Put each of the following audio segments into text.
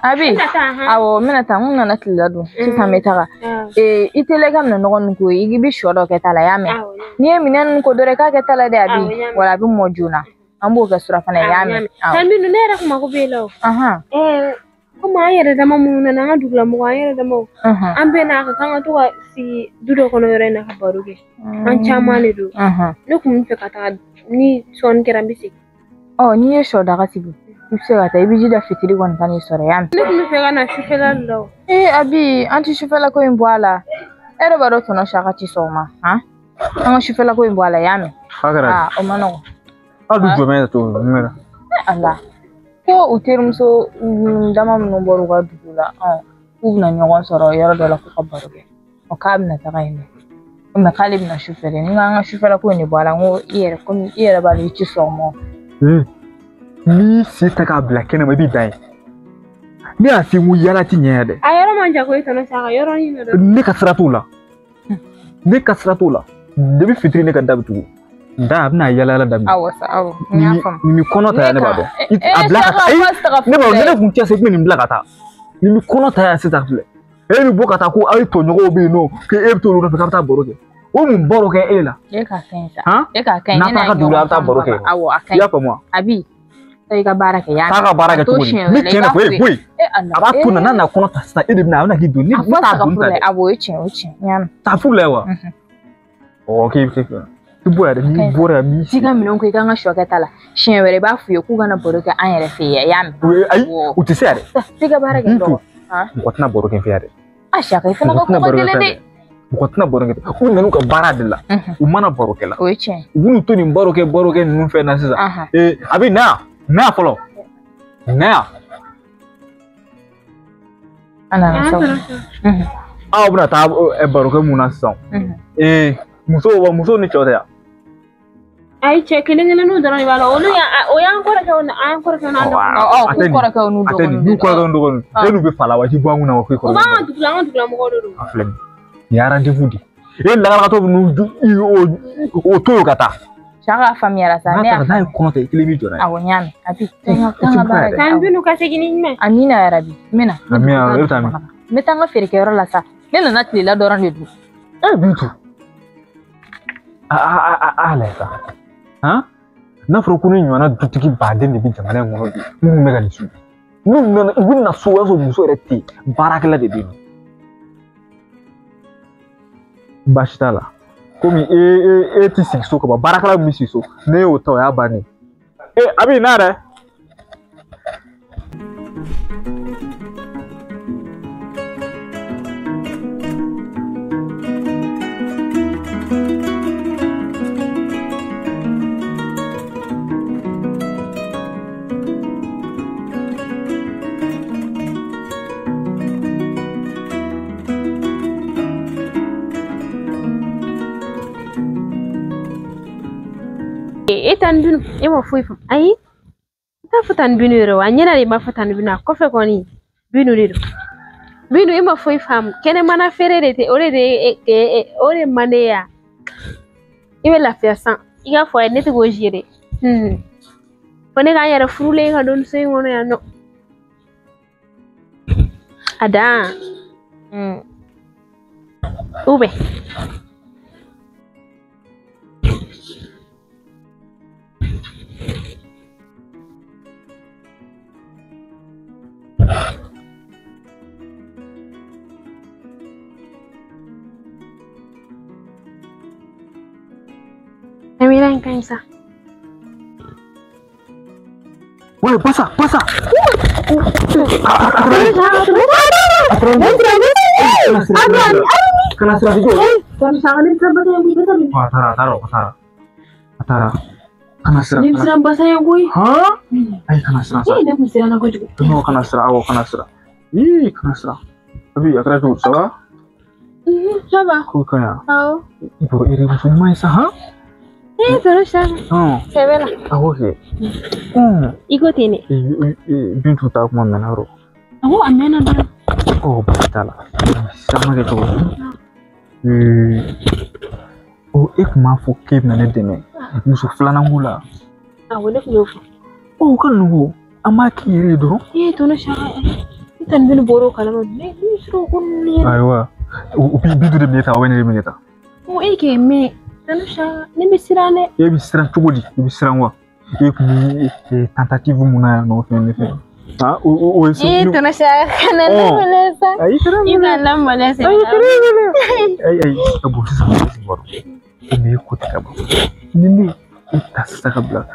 Abi awɔ n bɛna taa n nana tilela dun sisan n bɛ taga i teliya ka minɛ nɔgɔ ninnu ko i bɛ sɔ dɔ kɛ ta la i y'a mɛn n'i ye minɛn ninnu ko dɔrɔn i k'a kɛ ta la dɛ Abi wala a bɛ mɔ joona an b'o kɛ surafana i y'a mɛn. Tanbinu ne yɛrɛ kun mako b'e la o. Komi an yɛrɛ dama minnu nana an ka dugulamɔgɔ an yɛrɛ damaw an bɛɛ n'a ka kan ka to ka sigi du dɔ kɔnɔ yɔrɔ in na ka baro kɛ an caman de don ne kun bɛ fɛ ka taga ni sɔɔni kɛra n bɛ segin. Ɔ n'i ye sɔ daga sigi i bɛ se ka taa i bɛ ji da fitiri kɔni ka n'i sɔrɔ y'a mɛn. Ne kun bɛ fɛ ka na sufɛla de la o. Ee Abi an tɛ sufɛla ko in bɔ a la e yɛrɛ b'a dɔn tɔnɔ Saka ti sɔn o ma han an ka sufɛla ko in bɔ a la y'a mɛn. Aa o ma nɔgɔn. Aw dun jɔ bɛ cogo min na. Ala ko u terimuso dama minnu bɔra u ka dugu la k'u bɛna ɲɔgɔn sɔrɔ yɔrɔ dɔ la k'u ka baro kɛ ɔ k'a bɛna taga yen nɔ mɛ k'ale bɛna sufɛ dɛ ni ko an ka sufɛla ko in de bɔ a la n ko i yɛrɛ komi i yɛrɛ b'a dɔn i ti sɔn o ma. N'i sen ta k'a bila kɛnɛma i b'i dan ye ne y'a f'i ye n ko yala ti ɲɛ dɛ. A yɔrɔ man jan koyi tɔnɔ Saka yɔrɔ in de don. Ne ka sira t'o la ne ka sira t'o la depuis fitiri ne ka da bɛ tugu. Da a bɛna yala yala daminɛ. Awɔ sa awɔ n y'a faamu. Nin mi kɔnɔ ta yan ne b'a dɔn. A bila ka taa ayi ne b'a dɔn ne kun cɛ se i kun bɛ nin bila ka taa. Nin mi kɔnɔ ta yan sisan filɛ. E bɛ bɔ ka taa ko aw tɔɲɔgɔnw bɛ yen nɔ k'e bɛ t'olu nɔfɛ k'a bɛ taa baro kɛ. O mun baro kɛ e la? E k'a ka ɲi sa. E k'a ka ɲi. N'a taara ka dugu la a bɛ taa baro kɛ. Awɔ a ka ɲi. I y'a faamu wa? Abi i ka baara kɛ y'a. Taa ka baara kɛ cogo di? Ni tiɲɛ de fɔ e bɔ yen. A b'a to n'a nana kɔnɔ ta sisan e de bɛ na a bɛna k'i don ne t'a don ta dɛ. Awɔ o ye tiɲɛ o ye tiɲɛ n y'a mɛn. Taa furu la wa? Ɔ k'e bɛ se fɛ. I bɔ yan dɛ n'i bɔra yan b'i sigi. I ka minɛnw ko i kan ka sɔ kɛ ta la siɲɛ wɛrɛ i b'a f'u ye k'u kana baro kɛ an yɛrɛ fɛ yen i y'a mɛn. Ayi u tɛ se yan dɛ. I ka baara kɛ dɔgɔ. Mɔgɔ tɛna baro kɛ n fɛ yan dɛ. A Saka i fana ka kuma gɛlɛn dɛ. Mɔgɔ tɛna baro kɛ u nan'u ka baara de la u mana baro kɛ la. O ye tiɲɛ ye. U b'u to nin baro kɛ baro kɛ ninnu fɛn na sisan. A bɛ na yan na yan fɔlɔ na yan. A nana sa. Aw bɛna taa baro kɛ mun na sisan. Muso ni cɛw tɛ yan. Ayi cɛ kelen kelenninw dɔrɔn de b'a la olu o y'an kɔrɔkɛw ni an kɔrɔkɛw n'an dɔgɔninw. K'u kɔrɔkɛw n'u dɔgɔninw. N'u kɔrɔkɛw n'u dɔgɔninw. E n'u bɛ fa la wa i bɔ an kunna wa k'e kɔrɔkɛ. U b'an ka dugu la an ka dugulamɔgɔw de don. A filɛ nin ye rendez-vous de ye. E lakalatɔ bɛ n'u o to yen ka taa. Saka faamuyara sa ne y'a. N'a ye kɔnɔ ta i kelen b'i jɔ n'a ye. Awɔ n y'a mɛn a bi taa n ka baara kɛ. K'an binu ka segin ni jumɛn. Amina yarabi n bɛ na. Amina e bɛ taa min? N bɛ taa n ka feerekɛyɔrɔ la sa ne nana tilela dɔrɔn de dun. E Bintu. A lajɛ sa han n'a fɔra ko ne ɲɔgɔnna dutigi baden de bɛ jamana in kɔnɔ bi minnu bɛ ka nin su n'u nana u bɛ na so o y'a sɔrɔ muso yɛrɛ tɛ yen baarakɛla de bɛ yen baasi t'a la komi e e ti sigi so ka ban baarakɛla min bɛ sigi so ne y'o ta o y'a bannen e a bɛ na dɛ. E tan binu e ma foyi faamu ayi n t'a fɔ tan binu yɛrɛ wa a ɲɛna de ma fɔ tan binu a kɔfɛ kɔni binu de don binu e ma foyi faamu kɛnɛmana feere de tɛ o de o de man ne ya i bɛ lafiya san i ka fɔ a ye ne tɛ k'o gérer fo ne k'an yɛrɛ furulen ka don so in kɔnɔ yan nɔ a dan ou bien Mira en casa. Oye, pasa, pasa. I ko ten dɛ. Bintu ta kuma mɛnna yɔrɔ. Awɔ a mɛnna dɔrɔn. Ɔ baasi t'a la. Sisan ma kɛ cogo di? O e kun b'a fɔ k'e bɛna ne dɛmɛ muso filanan ko la. Awɔ ne kun y'o fɔ. Ɔ o ka nɔgɔn an b'a k'i yɛrɛ ye dɔrɔn. Ee tɔnɔ Saka. Ni tan binu bɔr'o kalama ne sɔrɔ ko ninnu yɛrɛ. Ayiwa o bi de minɛ ta o bɛ ne de minɛ ta. Ko e k'e mɛn tanu Saka ne bɛ siran dɛ. E bɛ siran cogo di i bɛ siran wa e kun bɛ tentative mun na yan nɔ fɛn ne fɛ. Ah o ye. Ee tanu Saka kana ne maloya sa. Ayi kana I kana ne maloya sa. Ayi kana ne maloya. Ayi ayi ka bɔ sisan bɔ komi e ko tɛ ka ban ni ne e ta sisan ka bila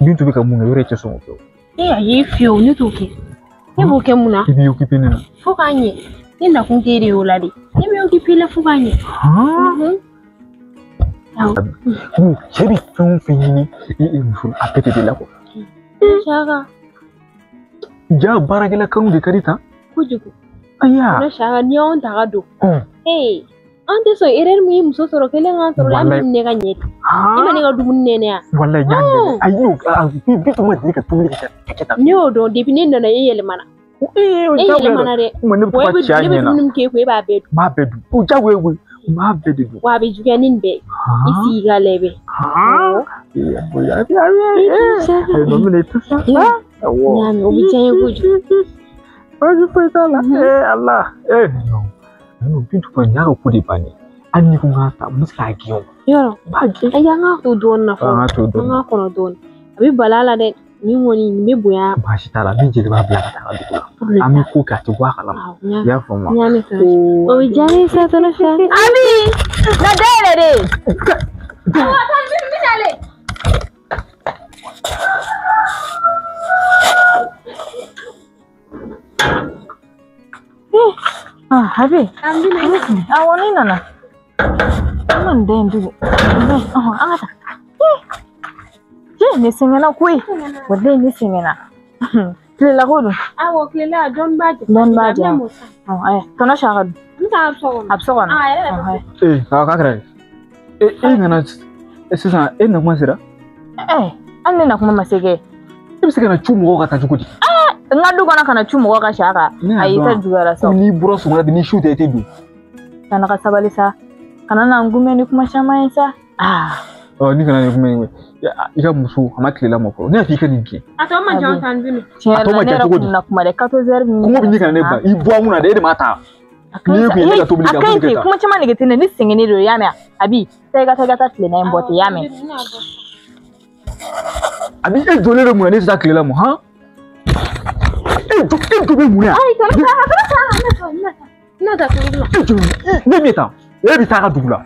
Bintu bɛ ka mun kɛ yɔrɔ e tɛ sɔn k'o kɛ o. E ayi fiyewu ne t'o kɛ. Ne b'o kɛ mun na? I b'i occupé ne na. Fo k'a ɲɛ. Ne nakun t'e de y'o la de. Ne bɛ occupé la fo k'a ɲɛ. Awɔ. Cɛ bɛ fɛn o fɛn ɲini i muso la a bɛɛ de bɛ la quoi. Saka. Ja baarakɛla kanu de ka di tan. Kojugu. Ayiwa. Tɔnɔ Saka n'i y'anw ta ka don. Ee an tɛ sɔn erreur min ye muso sɔrɔ kelen k'an sɔrɔ la an bɛ minɛ ka ɲɛ de. I ma ne ka dumuni nɛnɛ yan. Walayi n y'a nɛnɛ. Ayi n'o Bintu ma deli ka dumuni kɛ ka kɛ tan. Ne y'o dɔn depuis ne nana e yɛlɛmana. Ee o E yɛlɛmana dɛ. Kuma ne bɛ to ka cɛ a Ne bɛ ɲɛ na. dumuni min k'e kun e b'a bɛɛ dun. N b'a bɛɛ dun. O diyagoya koyi. N b'a bɛɛ de dun. Wa a bɛ juguya ni nin bɛɛ ye. I sigi k'a lajɛ. Ee bonya a bɛ a bɛ minɛ i tɛ sa. Awɔ. N y'a mɛn o bɛ diya n ye kojugu. Baasi foyi t'a la. Ee Ala. Ee non. Bintu kɔni y'a ka ko de bannen. Hali n'i ko n k'a ta n bɛ se k'a gɛn o. Yɔrɔ. N b'a gɛn. Ayi an k'a to dɔɔnin na fɔlɔ. An k'a to dɔɔnin. An k'a kɔnɔ dɔɔnin. A bɛ bala a la dɛ. Nin kɔni nin bɛ bonya. Baasi t'a la ni jeli b'a bila ka taa dugu la. An bɛ ko kɛ a tɛ bɔ a kalama. I y'a faamu wa? N y'a mɛn tɔnɔ. O bɛ diya n ye sa tɔnɔ Saka. Abi na dayɛlɛ de. Awɔ tan binu bɛ nalen. Ah Abi. An binu. Awɔ ne nana. An ka nin da in tugu. Ɔhɔn an ka taa. Ne sɛgɛnna koyi. Walayi ne sɛgɛnna. Tilela ko dun. Awɔ tilela dɔɔni b'a jɛ. Dɔɔni b'a jɛ. Ɔ ayi tɔnɔ Saka dun. N t'a so kɔnɔ. A bɛ so kɔnɔ. A yɛrɛ bɛ. Ee k'a kɛra ye. E nana sisan e na kuma sera. Ɛɛ hali ne na kuma ma se kɛ. E bɛ se ka na cu mɔgɔw ka taa cogo di? N ka du kɔnɔ ka na cu mɔgɔw ka Saka. Ayi i ta juguyara sa. N'i bɔra sɔgɔmada fɛ ni su tɛ i tɛ don. Kana ka sabali sa. Kana na n kunbɛn ni kuma caman ye sa. Ɔ ni kana ni kuma in i ka muso a ma tilela ma fɔlɔ ne y'a f'i ka nin gɛn. A tɔ ma jan tan Binu. Tiɲɛ yɛrɛ la ne yɛrɛ kun na kuma dɛ 14 heures. Kɔngɔ bɛ ɲini ka na ne ba i bɔ an kunna dɛ e de m'a ta. N'i kun ye ne ka tobili kɛ a ka ɲi ten kuma caman nege tɛ ne ne sɛgɛnnen don i y'a mɛn Abi taa i ka taa tilela in bɔ ten i y'a mɛn. Abi e jɔlen bɛ mun na ne tɛ taa tilela mɔ han? E jɔ bɛ mun na yan? Ayi tɔnɔ Saka n na taa tobili la. E jɔ ne bɛ taa e bɛ taa a ka dugu la.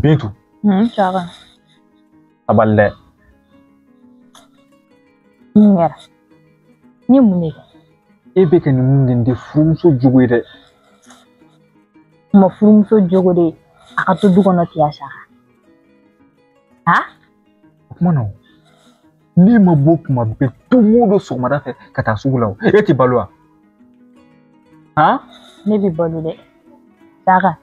Bintu. Saka. Sabali dɛ. Mun kɛra? N ye mun de kɛ? E bɛ ka nin mun kɛ nin tɛ furumuso jogo ye dɛ. N ma furumuso jogo de ye a ka to du kɔnɔ ten ya Saka. Ha? O kuma na o. Ne ma bɔ kuma bɛɛ don o don sɔgɔmada fɛ ka taa sugu la o. E tɛ balo wa? Han? Ne bɛ balo dɛ. Saka.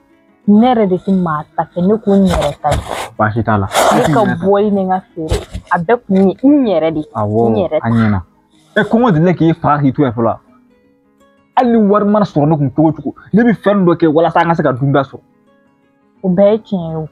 Ne yɛrɛ de tɛ maa ta fɛ ne ko n yɛrɛ ta ye. Baasi t'a la. Ne ka bɔli ni n ka feere a bɛɛ kun ye n yɛrɛ de. Awɔ n yɛrɛ a ɲɛna. Ɛ kɔngɔ delila k'e faga k'i to yan fɔlɔ. Hali ni wari mana sɔrɔ ne kun cogo o cogo ne bɛ fɛn dɔ kɛ walasa an ka se ka dunda sɔrɔ. O bɛɛ ye tiɲɛ ye o.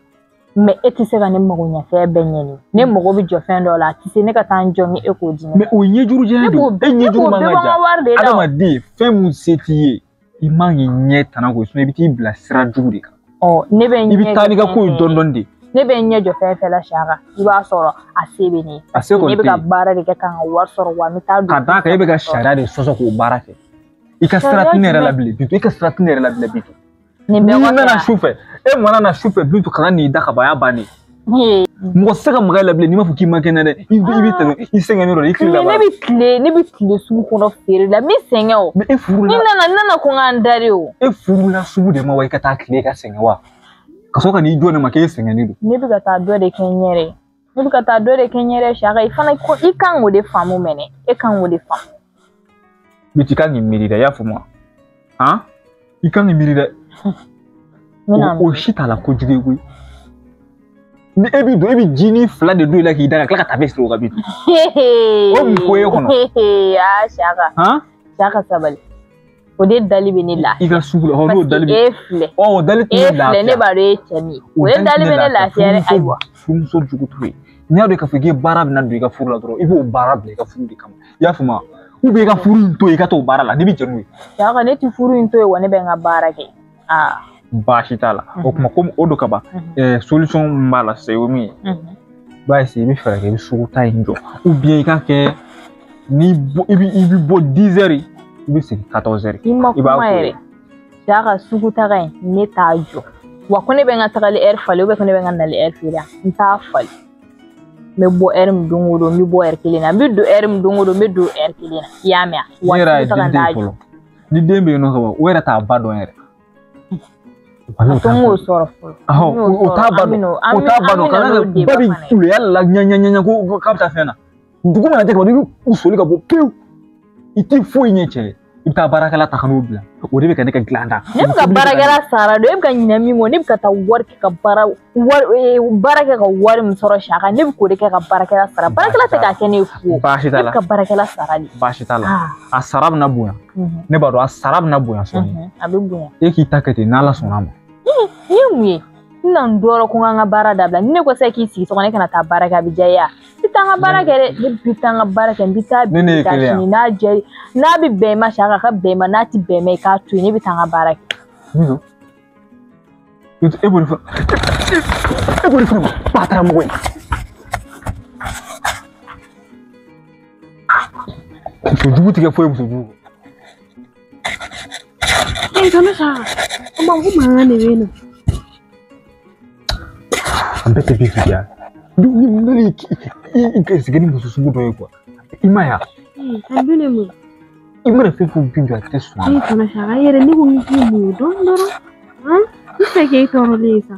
Mɛ e tɛ se ka ne mago ɲɛ fɛn bɛɛ ɲɛ ne. Ne mago bɛ jɔ fɛn dɔ la a tɛ se ne ka taa n jɔ ni e k'o di ne ma. Mɛ o ye ɲɛjuru jɛlen don. E ɲɛjuru man ka ja. Adamaden fɛn mun se t'i ye i man k'i ɲɛ tana ko i bɛ t'i bila sira jugu de kan. Ɔ ne bɛ n ɲɛ i bɛ taa n'i ka ko ye dɔɔni dɔɔni de. Ne bɛ n ɲɛ jɔ fɛn fɛn la Saka i b'a sɔrɔ a se bɛ ne ye. A se kɔni tɛ yen. Ne bɛ ka baara de kɛ ka n ka wari sɔrɔ wa n bɛ taa don. Ka d'a kan e bɛ ka sariya de sɔsɔ k'o baara kɛ. I ka sira tɛ ne yɛrɛ la bilen Bintu i ka sira tɛ ne yɛrɛ la bilen Bintu. Nin bɛɛ N'i kɔfɛ nana su fɛ e mana na su fɛ Bintu kana n'i da ka ban a y'a bannen. Mɔgɔ tɛ se ka maga i la bilen n'i m'a fɔ k'i ma kɛnɛ dɛ i bɛ tɛmɛ i sɛgɛnnen don i tile laban. Ne bɛ tile sugu kɔnɔ feere la n bɛ sɛgɛn o. Mɛ e furu la. Ni nana ko n ka n da de o. E furu la sugu de ma wa i ka taa tile ka sɛgɛn wa? Ka sɔrɔ ka n'i jɔ ne ma k'e sɛgɛnnen don. Ne bɛ ka taa dɔ de kɛ n yɛrɛ ye. Ne bɛ ka taa dɔ de kɛ n yɛrɛ ye Saka i fana i kan k'o de faamu mɛnɛ e kan k'o de faamu. Bintu i kan k'i miiri dɛ i y'a faamu wa? Han? I kan k'i miiri dɛ. O si t'a la kojugu ye koyi. Ni e b'i don e bɛ jinin fila de don i la k'i da ka tila ka tafe siri o kan bi. O mun ko ye kɔnɔ? Aa Siyaka. Han? Siyaka sabali. O de dali bɛ ne la. I ka sugu la hɔn n'o dali bɛ. E filɛ. Ɔ o dali tɛ ne lafiya. E filɛ ne b'a dɔn e ye cɛ min ye. O de dali bɛ ne lafiya dɛ ayiwa. Furumuso jugu t'o ye. N'i y'a dɔn k'a fɔ k'i baara bɛna don i ka furu la dɔrɔn i b'o baara bila i ka furu de kama. I y'a faamu wa? Ou bien i ka furu in to yen i ka t'o baara la n'i bɛ jɛn n'o ye. Siyaka ne tɛ furu in to yen wa ne bɛ n ka baara kɛ. Aa. Baasi t'a la. O tuma komi o don ka ban solution min b'a la sisan o ye min ye. I b'a essayer i bɛ fɛɛrɛ kɛ i bɛ sugu ta in jɔ ou bien i ka kɛ ni i bɛ bɔ 10 heures i bɛ segin 14 heures. I ma kuma yɛrɛ. Siyaka sugu taga in ne t'a jɔ. Wa ko ne bɛ n ka tagali heure falen ou bien ko ne bɛ n ka nali heure falen n t'a falen. N bɛ bɔ heure min don o don n bɛ bɔ heure kelen na n bɛ don heure min don o don n bɛ don heure kelen na i y'a mɛn wa sugu taga n t'a jɔ. Ni den bɛ yen nɔ ka ban o yɛrɛ t'a ba dɔn yɛrɛ. A to n k'o sɔrɔ fɔlɔ. O t'a ba dɔn o t'a ba dɔn kana ba bɛ kuleya la ɲaɲaɲaɲa ko k'a bɛ taa fɛn na. Dugu mana jɛ ka ban i bɛ soli ka bɔ pewu i tɛ foyi ɲɛ cɛ ye. I bɛ taa baarakɛla ta ka n'o bila o de bɛ ka ne ka dilan ta. Ne bɛ ka baarakɛla sara don e bɛ ka ɲinɛ min kɔ ne bɛ ka taa wari kɛ ka baara kɛ ka wari min sɔrɔ Siyaka ne bɛ k'o de kɛ ka baarakɛla sara baarakɛla tɛ k'a kɛ ne ye fu. Baasi t'a la ne bɛ ka baarakɛla sara de. Baasi t'a la a sara bɛna bonya ne b'a dɔn a sara bɛna bonya sɔɔni. A bɛ bonya. E k'i ta kɛ ten n'Ala sɔnna a ma. Ni ye mun ye? N na n dɔrɔn ko n ka baara dabila ni ne ko sisan k'i sigi so kɔnɔ e kana taa baara kɛ a bɛ diya i ye wa? N bɛ taa n ka baara kɛ dɛ ne bɛ taa n ka baara kɛ n bɛ taa bi taa sini n'a diya n'a bɛ bɛn i ma Siyaka ka bɛn i ma n'a tɛ bɛn i ma i k'a to yen ne bɛ taa n ka baara kɛ. E b'o de fɔ e b'o de fɔ ne ma batara mɔgɔ ye. Muso jugu tigɛ foyi muso jugu. Ee tonton Siyaka o ma ko mankan de bɛ yen nɔ. An bɛɛ tɛ bi fili ni i garisɛgɛ ni muso sugu dɔ ye kuwa i ma ye wa? A dun ne mun? I mana fɛn fɛn bin don a tɛ sɔn a ma. Ee tonton Siyaka e yɛrɛ ne ko k'i muɲu dɔɔni dɔrɔn han n fɛ k'e tɔɔrɔlen ye sa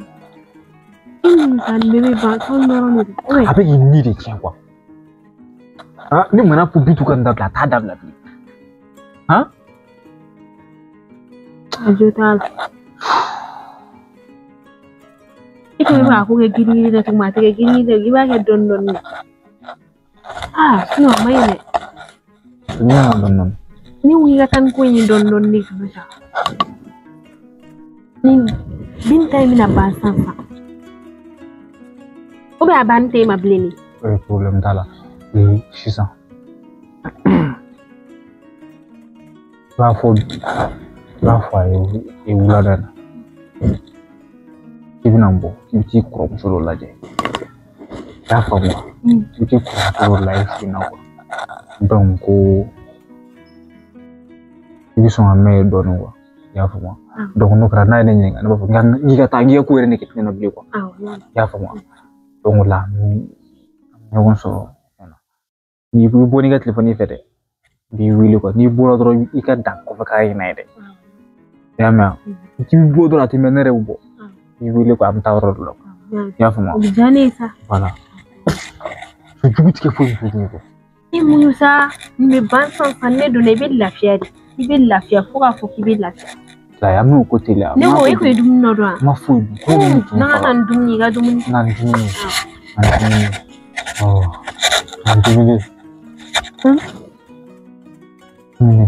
e muɲu sa nin bɛɛ bɛ ban sɔɔni dɔrɔn de don. A bɛ k'i ni de tiɲɛ kuwa ne mana fɔ Bintu ka nin dabila a t'a dabila bilen han. A jo t'a la. E ko i b'a ko kɛ girin-girin dɛ tuguni a tɛ kɛ girin-girin dɛ i b'a kɛ dɔɔni dɔɔni de. Aa sinɔn a ma ɲi dɛ. Ne y'a dɔɔni dɔɔni. Ne ko k'i ka taa ni ko in ye dɔɔni dɔɔni de tonton Siyaka. Ni Bintu ta in bɛna ban sisan sisan. Ou bien a banni tɛ e ma bilen de. Problème t'a la. Sisan. I b'a fɔ a ye wulada in na. I bɛna bɔ i bɛ t'i kɔrɔmuso dɔ lajɛ i y'a faamu wa i bɛ t'i kɔrɔmuso dɔ lajɛ fɛ yen nɔ donc ko i bɛ sɔn ka mɛn yen dɔɔnin kuwa i y'a faamu wa donc n'o kɛra n'a ye ne ɲininka ne b'a fɔ n k'i ka taa n k'i ka ko yɛrɛ ne kɛ ne na bilen kuwa i y'a faamu wa donc o la an bɛ ɲɔgɔn sɔrɔ fɛn na n'i bɛ bɔ n'i ka telefɔni fɛ dɛ n b'i wele kuwa n'i bɔra dɔrɔn i ka dan kɔfɛ k'a ɲinɛ ye dɛ i y'a mɛn wa k'i bɛ bɔ dɔrɔn a tɛ mɛn ne yɛrɛ bɛ bɔ. I wele ko an bɛ taa yɔrɔ dɔ la i y'a faamu o bɛ diya ne ye sa. Voilà so jugu tigɛ foyi muso jugu kɔ. I muɲu sa nin bɛ ban sisan sisan ne donna i bɛ lafiya de i bɛ lafiya fo k'a fɔ k'i bɛ lafiya. Ayi an b'o ko teliya. Ne ko e ko ye dumuni dɔ dun wa? N ma foyi dun ko min tun N'an ka na ni dumuni i ka dumuni. Na ni dumuni na ni dumuni ɔ na ni dumuni. Dumuni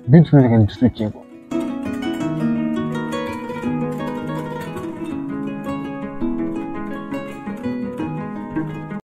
Bintu bɛ ka n dusu tiɲɛ kuwa.